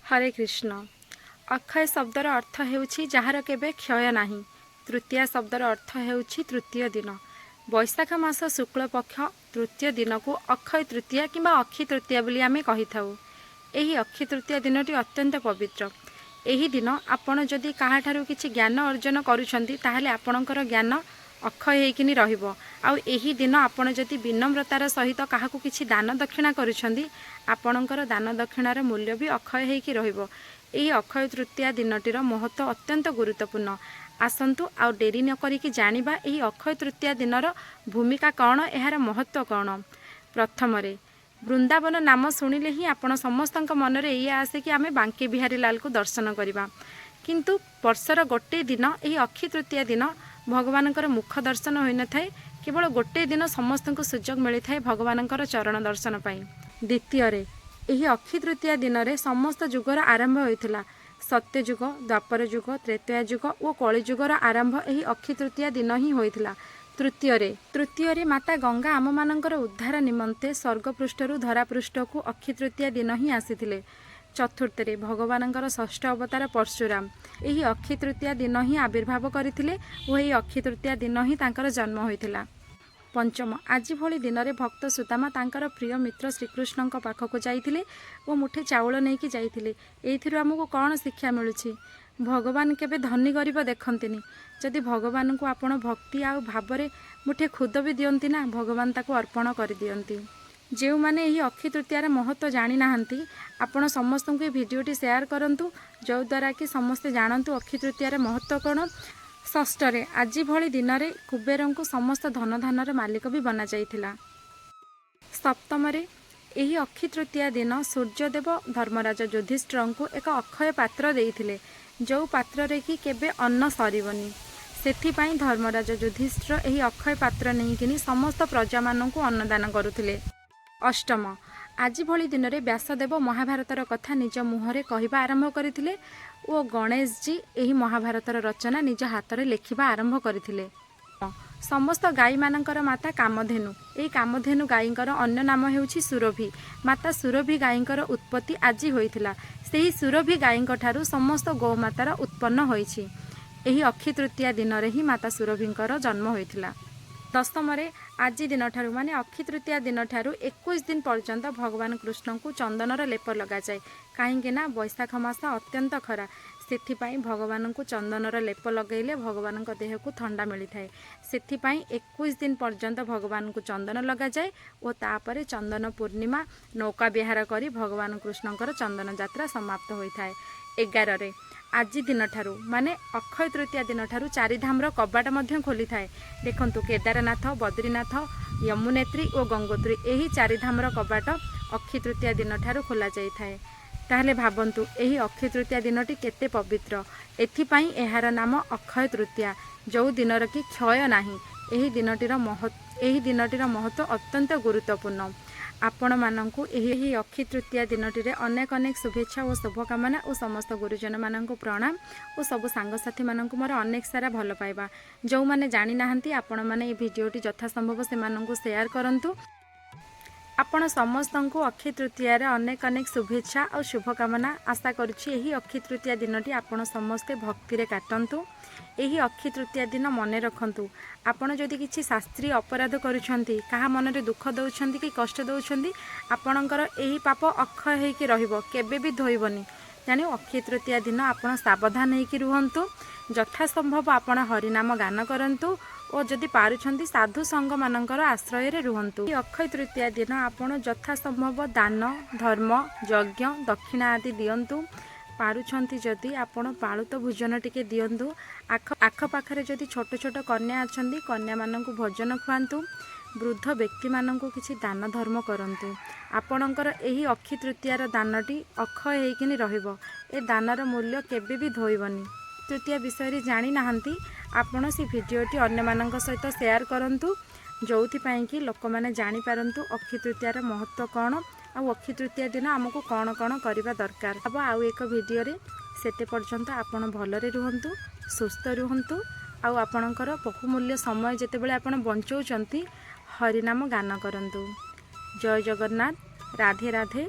ହରେ କୃଷ୍ଣ। ଅକ୍ଷୟ ଶବ୍ଦର ଅର୍ଥ ହେଉଛି ଯାହାର କେବେ କ୍ଷୟ ନାହିଁ। ତୃତୀୟା ଶବ୍ଦର ଅର୍ଥ ହେଉଛି ତୃତୀୟ ଦିନ। ବୈଶାଖ ମାସ ଶୁକ୍ଳପକ୍ଷ ତୃତୀୟ ଦିନକୁ ଅକ୍ଷୟ ତୃତୀୟା କିମ୍ବା ଅକ୍ଷି ତୃତୀୟା ବୋଲି ଆମେ କହିଥାଉ। ଏହି ଅକ୍ଷି ତୃତୀୟା ଦିନଟି ଅତ୍ୟନ୍ତ ପବିତ୍ର। ଏହି ଦିନ ଆପଣ ଯଦି କାହାଠାରୁ କିଛି ଜ୍ଞାନ ଅର୍ଜନ କରୁଛନ୍ତି, ତାହେଲେ ଆପଣଙ୍କର ଜ୍ଞାନ ଅକ୍ଷୟ ହେଇକିନି ରହିବ। ଆଉ ଏହି ଦିନ ଆପଣ ଯଦି ବିନମ୍ରତାର ସହିତ କାହାକୁ କିଛି ଦାନ ଦକ୍ଷିଣା କରୁଛନ୍ତି, ଆପଣଙ୍କର ଦାନ ଦକ୍ଷିଣାର ମୂଲ୍ୟ ବି ଅକ୍ଷୟ ହେଇକି ରହିବ। ଏହି ଅକ୍ଷୟ ତୃତୀୟା ଦିନଟିର ମହତ୍ତ୍ୱ ଅତ୍ୟନ୍ତ ଗୁରୁତ୍ୱପୂର୍ଣ୍ଣ। ଆସନ୍ତୁ, ଆଉ ଡେରି ନ କରିକି ଜାଣିବା ଏହି ଅକ୍ଷୟ ତୃତୀୟା ଦିନର ଭୂମିକା କ'ଣ, ଏହାର ମହତ୍ତ୍ୱ କ'ଣ। ପ୍ରଥମରେ, ବୃନ୍ଦାବନ ନାମ ଶୁଣିଲେ ହିଁ ଆପଣ ସମସ୍ତଙ୍କ ମନରେ ଏଇଆ ଆସେ କି ଆମେ ବାଙ୍କେ ବିହାରୀ ଲାଲକୁ ଦର୍ଶନ କରିବା। କିନ୍ତୁ ବର୍ଷର ଗୋଟିଏ ଦିନ, ଏହି ଅକ୍ଷୟ ତୃତୀୟା ଦିନ ଭଗବାନଙ୍କର ମୁଖ ଦର୍ଶନ ହୋଇନଥାଏ। କେବଳ ଗୋଟିଏ ଦିନ ସମସ୍ତଙ୍କୁ ସୁଯୋଗ ମିଳିଥାଏ ଭଗବାନଙ୍କର ଚରଣ ଦର୍ଶନ ପାଇଁ। ଦ୍ୱିତୀୟରେ, ଏହି ଅକ୍ଷୟ ତୃତୀୟା ଦିନରେ ସମସ୍ତ ଯୁଗର ଆରମ୍ଭ ହୋଇଥିଲା। ସତ୍ୟଯୁଗ, ଦ୍ୱାପର ଯୁଗ, ତ୍ରେତୟା ଯୁଗ ଓ କଳିଯୁଗର ଆରମ୍ଭ ଏହି ଅକ୍ଷୟ ତୃତୀୟା ଦିନ ହିଁ ହୋଇଥିଲା। ତୃତୀୟରେ, ମାତା ଗଙ୍ଗା ଆମମାନଙ୍କର ଉଦ୍ଧାର ନିମନ୍ତେ ସ୍ୱର୍ଗପୃଷ୍ଠରୁ ଧରାପୃଷ୍ଠକୁ ଅକ୍ଷୟ ତୃତୀୟା ଦିନ ହିଁ ଆସିଥିଲେ। ଚତୁର୍ଥରେ, ଭଗବାନଙ୍କର ଷଷ୍ଠ ଅବତାର ପରଶୁରାମ ଏହି ଅକ୍ଷୟ ତୃତୀୟା ଦିନ ହିଁ ଆବିର୍ଭାବ କରିଥିଲେ ଓ ଏହି ଅକ୍ଷୟ ତୃତୀୟା ଦିନ ହିଁ ତାଙ୍କର ଜନ୍ମ ହୋଇଥିଲା। ପଞ୍ଚମ, ଆଜି ଭଳି ଦିନରେ ଭକ୍ତ ସୁଦାମା ତାଙ୍କର ପ୍ରିୟ ମିତ୍ର ଶ୍ରୀକୃଷ୍ଣଙ୍କ ପାଖକୁ ଯାଇଥିଲେ ଓ ମୁଠେ ଚାଉଳ ନେଇକି ଯାଇଥିଲେ। ଏଇଥିରୁ ଆମକୁ କ'ଣ ଶିକ୍ଷା ମିଳୁଛି? ଭଗବାନ କେବେ ଧନୀ ଗରିବ ଦେଖନ୍ତିନି। ଯଦି ଭଗବାନଙ୍କୁ ଆପଣ ଭକ୍ତି ଆଉ ଭାବରେ ମୁଠେ ଖୁଦ ବି ଦିଅନ୍ତି ନା, ଭଗବାନ ତାକୁ ଅର୍ପଣ କରିଦିଅନ୍ତି। ଯେଉଁମାନେ ଏହି ଅକ୍ଷୟ ତୃତୀୟାର ମହତ୍ତ୍ୱ ଜାଣିନାହାନ୍ତି, ଆପଣ ସମସ୍ତଙ୍କୁ ଏ ଭିଡ଼ିଓଟି ସେୟାର କରନ୍ତୁ, ଯେଉଁଦ୍ୱାରା କି ସମସ୍ତେ ଜାଣନ୍ତୁ ଅକ୍ଷୟ ତୃତୀୟାର ମହତ୍ତ୍ୱ କ'ଣ। ଷଷ୍ଠରେ, ଆଜି ଭଳି ଦିନରେ କୁବେରଙ୍କୁ ସମସ୍ତ ଧନଧାନର ମାଲିକ ବି ବନାଯାଇଥିଲା। ସପ୍ତମରେ, ଏହି ଅକ୍ଷୟ ତୃତୀୟା ଦିନ ସୂର୍ଯ୍ୟଦେବ ଧର୍ମରାଜ ଯୁଧିଷ୍ଠିରଙ୍କୁ ଏକ ଅକ୍ଷୟ ପାତ୍ର ଦେଇଥିଲେ, ଯେଉଁ ପାତ୍ରରେ କି କେବେ ଅନ୍ନ ସରିବନି। ସେଥିପାଇଁ ଧର୍ମରାଜ ଯୁଧିଷ୍ଠିର ଏହି ଅକ୍ଷୟ ପାତ୍ର ନେଇକିନି ସମସ୍ତ ପ୍ରଜାମାନଙ୍କୁ ଅନ୍ନଦାନ କରୁଥିଲେ। ଅଷ୍ଟମ, ଆଜି ଭଳି ଦିନରେ ବ୍ୟାସଦେବ ମହାଭାରତର କଥା ନିଜ ମୁହଁରେ କହିବା ଆରମ୍ଭ କରିଥିଲେ ଓ ଗଣେଶଜୀ ଏହି ମହାଭାରତର ରଚନା ନିଜ ହାତରେ ଲେଖିବା ଆରମ୍ଭ କରିଥିଲେ। ସମସ୍ତ ଗାଈମାନଙ୍କର ମାତା କାମଧେନୁ। ଏହି କାମଧେନୁ ଗାଈଙ୍କର ଅନ୍ୟ ନାମ ହେଉଛି ସୁରଭି। ମାତା ସୁରଭି ଗାଈଙ୍କର ଉତ୍ପତ୍ତି ଆଜି ହୋଇଥିଲା। ସେହି ସୁରଭି ଗାଈଙ୍କ ଠାରୁ ସମସ୍ତ ଗୋମାତାର ଉତ୍ପନ୍ନ ହୋଇଛି। ଏହି ଅକ୍ଷୟ ତୃତୀୟା ଦିନରେ ହିଁ ମାତା ସୁରଭିଙ୍କର ଜନ୍ମ ହୋଇଥିଲା। ଦଶମରେ, ଆଜି ଦିନଠାରୁ, ମାନେ ଅକ୍ଷୟ ତୃତୀୟା ଦିନଠାରୁ 21 ଦିନ ପର୍ଯ୍ୟନ୍ତ ଭଗବାନ କୃଷ୍ଣଙ୍କୁ ଚନ୍ଦନର ଲେପ ଲଗାଯାଏ। କାହିଁକି ନା ବୈଶାଖ ମାସ ଅତ୍ୟନ୍ତ ଖରା। ସେଥିପାଇଁ ଭଗବାନଙ୍କୁ ଚନ୍ଦନର ଲେପ ଲଗାଇଲେ ଭଗବାନଙ୍କ ଦେହକୁ ଥଣ୍ଡା ମିଳିଥାଏ। ସେଥିପାଇଁ 21 ଦିନ ପର୍ଯ୍ୟନ୍ତ ଭଗବାନଙ୍କୁ ଚନ୍ଦନ ଲଗାଯାଏ ଓ ତାପରେ ଚନ୍ଦନ ପୂର୍ଣ୍ଣିମା ନୌକା ବିହାର କରି ଭଗବାନ କୃଷ୍ଣଙ୍କର ଚନ୍ଦନ ଯାତ୍ରା ସମାପ୍ତ ହୋଇଥାଏ। 11ରେ, ଆଜି ଦିନଠାରୁ, ମାନେ ଅକ୍ଷୟ ତୃତୀୟା ଦିନଠାରୁ ଚାରିଧାମର କବାଟ ମଧ୍ୟ ଖୋଲିଥାଏ। ଦେଖନ୍ତୁ, କେଦାରନାଥ, ବଦ୍ରିନାଥ, ୟମୁନେତ୍ରୀ ଓ ଗଙ୍ଗୋତ୍ରୀ, ଏହି ଚାରିଧାମର କବାଟ ଅକ୍ଷୟ ତୃତୀୟା ଦିନଠାରୁ ଖୋଲା ଯାଇଥାଏ। ତାହେଲେ ଭାବନ୍ତୁ, ଏହି ଅକ୍ଷୟ ତୃତୀୟା ଦିନଟି କେତେ ପବିତ୍ର। ଏଥିପାଇଁ ଏହାର ନାମ ଅକ୍ଷୟ ତୃତୀୟା, ଯେଉଁ ଦିନର କି କ୍ଷୟ ନାହିଁ। ଏହି ଦିନଟିର ମହତ୍ତ୍ୱ ଅତ୍ୟନ୍ତ ଗୁରୁତ୍ୱପୂର୍ଣ୍ଣ। ଆପଣମାନଙ୍କୁ ଏହି ଅକ୍ଷୟ ତୃତୀୟା ଦିନଟିରେ ଅନେକ ଅନେକ ଶୁଭେଚ୍ଛା ଓ ଶୁଭକାମନା ଓ ସମସ୍ତ ଗୁରୁଜନମାନଙ୍କୁ ପ୍ରଣାମ ଓ ସବୁ ସାଙ୍ଗସାଥିମାନଙ୍କୁ ମୋର ଅନେକ ସାରା ଭଲ ପାଇବା। ଯେଉଁମାନେ ଜାଣିନାହାନ୍ତି, ଆପଣମାନେ ଏହି ଭିଡ଼ିଓଟି ଯଥାସମ୍ଭବ ସେମାନଙ୍କୁ ସେୟାର କରନ୍ତୁ। ଆପଣ ସମସ୍ତଙ୍କୁ ଅକ୍ଷୟ ତୃତୀୟାର ଅନେକ ଅନେକ ଶୁଭେଚ୍ଛା ଆଉ ଶୁଭକାମନା। ଆଶା କରୁଛି, ଏହି ଅକ୍ଷୟ ତୃତୀୟା ଦିନଟି ଆପଣ ସମସ୍ତେ ଭକ୍ତିରେ କାଟନ୍ତୁ। ଏହି ଅକ୍ଷୟ ତୃତୀୟା ଦିନ ମନେ ରଖନ୍ତୁ, ଆପଣ ଯଦି କିଛି ଶାସ୍ତ୍ରୀୟ ଅପରାଧ କରୁଛନ୍ତି, କାହା ମନରେ ଦୁଃଖ ଦେଉଛନ୍ତି କି କଷ୍ଟ ଦେଉଛନ୍ତି, ଆପଣଙ୍କର ଏହି ପାପ ଅକ୍ଷୟ ହେଇକି ରହିବ, କେବେ ବି ଧୋଇବନି। ତେଣୁ ଅକ୍ଷୟ ତୃତୀୟା ଦିନ ଆପଣ ସାବଧାନ ହେଇକି ରୁହନ୍ତୁ। ଯଥାସମ୍ଭବ ଆପଣ ହରିନାମ ଗାନ କରନ୍ତୁ ଓ ଯଦି ପାରୁଛନ୍ତି, ସାଧୁ ସଙ୍ଗମାନଙ୍କର ଆଶ୍ରୟରେ ରୁହନ୍ତୁ। ଏହି ଅକ୍ଷୟ ତୃତୀୟା ଦିନ ଆପଣ ଯଥାସମ୍ଭବ ଦାନ, ଧର୍ମ, ଯଜ୍ଞ, ଦକ୍ଷିଣା ଆଦି ଦିଅନ୍ତୁ। ପାରୁଛନ୍ତି ଯଦି, ଆପଣ ପାଳୁତ ଭୋଜନ ଟିକେ ଦିଅନ୍ତୁ। ଆଖପାଖରେ ଯଦି ଛୋଟ ଛୋଟ କନ୍ୟା ଅଛନ୍ତି, କନ୍ୟାମାନଙ୍କୁ ଭୋଜନ ଖୁଆନ୍ତୁ। ବୃଦ୍ଧ ବ୍ୟକ୍ତିମାନଙ୍କୁ କିଛି ଦାନ ଧର୍ମ କରନ୍ତୁ। ଆପଣଙ୍କର ଏହି ଅକ୍ଷୟ ତୃତୀୟାର ଦାନଟି ଅକ୍ଷୟ ହେଇକିନି ରହିବ। ଏ ଦାନର ମୂଲ୍ୟ କେବେ ବି ଧୋଇବନି। ତୃତୀୟା ବିଷୟରେ ଜାଣିନାହାନ୍ତି, ଆପଣ ସେ ଭିଡ଼ିଓଟି ଅନ୍ୟମାନଙ୍କ ସହିତ ସେୟାର କରନ୍ତୁ, ଯେଉଁଥିପାଇଁ କି ଲୋକମାନେ ଜାଣିପାରନ୍ତୁ ଅକ୍ଷୟ ତୃତୀୟାର ମହତ୍ତ୍ୱ କ'ଣ ଆଉ ଅକ୍ଷୟ ତୃତୀୟା ଦିନ ଆମକୁ କ'ଣ କ'ଣ କରିବା ଦରକାର ହେବ। ଆଉ ଏକ ଭିଡ଼ିଓରେ, ସେତେ ପର୍ଯ୍ୟନ୍ତ ଆପଣ ଭଲରେ ରୁହନ୍ତୁ, ସୁସ୍ଥ ରୁହନ୍ତୁ ଆଉ ଆପଣଙ୍କର ବହୁମୂଲ୍ୟ ସମୟ ଯେତେବେଳେ ଆପଣ ବଞ୍ଚଉଛନ୍ତି, ହରିନାମ ଗାନ କରନ୍ତୁ। ଜୟ ଜଗନ୍ନାଥ, ରାଧେ ରାଧେ।